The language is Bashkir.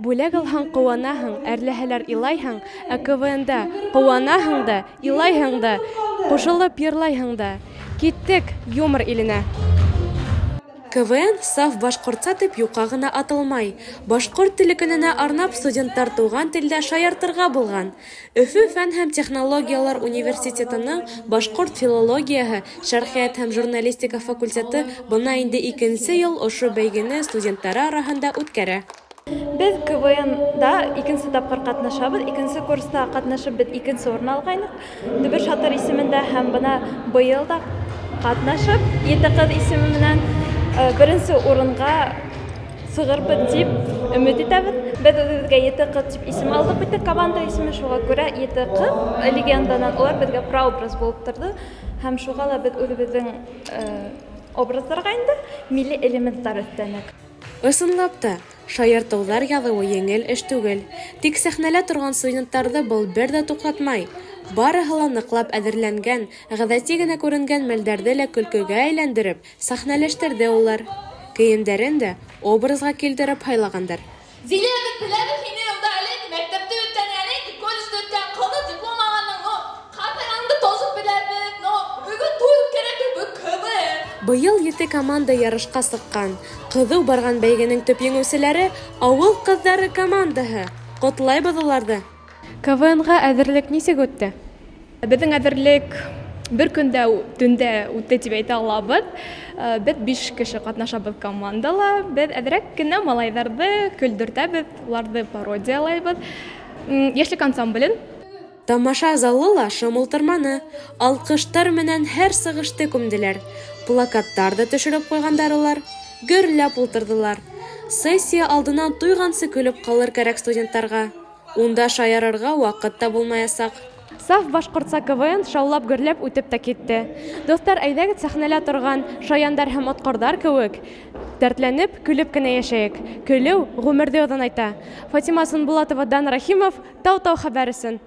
Бүләк алһаң ҡыуанаһың, әрләһәләр илайһың, ә КВНда ҡыуанаһың да, илайһың да, ҡушылып йырлайһың да. Киттек юмор иленә. КВН саф башҡортса тип юҡҡа ғына аталмай. Башҡорт теле көнөнә арнап студенттар туған телдә шаяртырға булған. Өфө фән һәм технологиялар университетының башҡорт филологияһы, шәрҡиәт һәм журналистика факультеты бына инде икенсе йыл ошо бәйгене студенттары араһында үткәрә. Беҙ КВНда икенсе тапҡыр ҡатнашабыҙ. Икенсе курста ҡатнашып беҙ икенсе урын алғайныҡ. Дөбөр Шатыр исемендә һәм бына быйыл да ҡатнашып Ете ҡыҙ исеме менән беренсе урынға сығырбыҙ тип өмөт итәбеҙ. Беҙ үҙебеҙгә Ете ҡыҙ тип исем алдыҡ бит, команда исеме, шуға күрә Ете ҡыҙ легенданан улар беҙгә прообраз булып торҙо. Һәм шуға ла беҙ үҙебеҙҙең образдарға инде милли элементтар өҫтәнек. Ысынлап та, шаяртыуҙар яҙыуы еңел эш түгел. Тик сәхнәлә торған студенттарҙы был бер ҙә туҡтатмай. Барыһы ла ныҡлап әҙерләнгән, ғәҙәти генә күренгән мәлдәрҙе лә көлкөгә әйләндереп, сәхнәләштерҙе улар. Кейемдәрен дә образға килтереп һайлағандар. Зилә, беҙ беләбеҙ һине унда әле мәктәптә үткән, әле колледжда үткән, ҡыҙы диплом алғаның, но ҡартайғаныңды тоже беләбеҙ, но бөгөн туй үткәрә бөгөн КВН. Быйыл 7 команда ярышҡа сыҡҡан. Ҡыҙыу барған бәйгенең төп еңеүселәре ауыл ҡыҙҙары командаһы. Ҡотлайбыҙ уларҙы. КВНға әҙерлек нисек үтте? Беҙҙең әҙерлек бер көндә төндә үтте тип әйтә алабыҙ. Беҙ 5 кеше ҡатнашабыҙ командала. Беҙ әҙерәк кенә малайҙарҙы көлдөртәбеҙ, уларҙы пародиялайбыҙ. Йәшлек ансамблен. Тамаша залы ла шым ултырманы. Алҡыштар менән һәр сығышты күмделәр. Плакаттар ҙа төшөрөп ҡуйғандар улар. Гөрләп ултырҙылар. Сессия алдынан туйғансы көлөп ҡалыр кәрәк студенттарға. Унда шаярырға ваҡыт та булмаясаҡ. Саф башҡортса КВН шаулап гөрләп үтеп тә китте. Дуҫтар, әйҙәгеҙ сәхнәлә торған шаяндар һәм отҡорҙар кеүек дәртләнеп, көлөп кенә йәшәйек. Көлөү ғүмерҙе оҙонайта. Фатима Сынбулатова, Дан Рахимов, Тау-Тау хәбәр өсөн.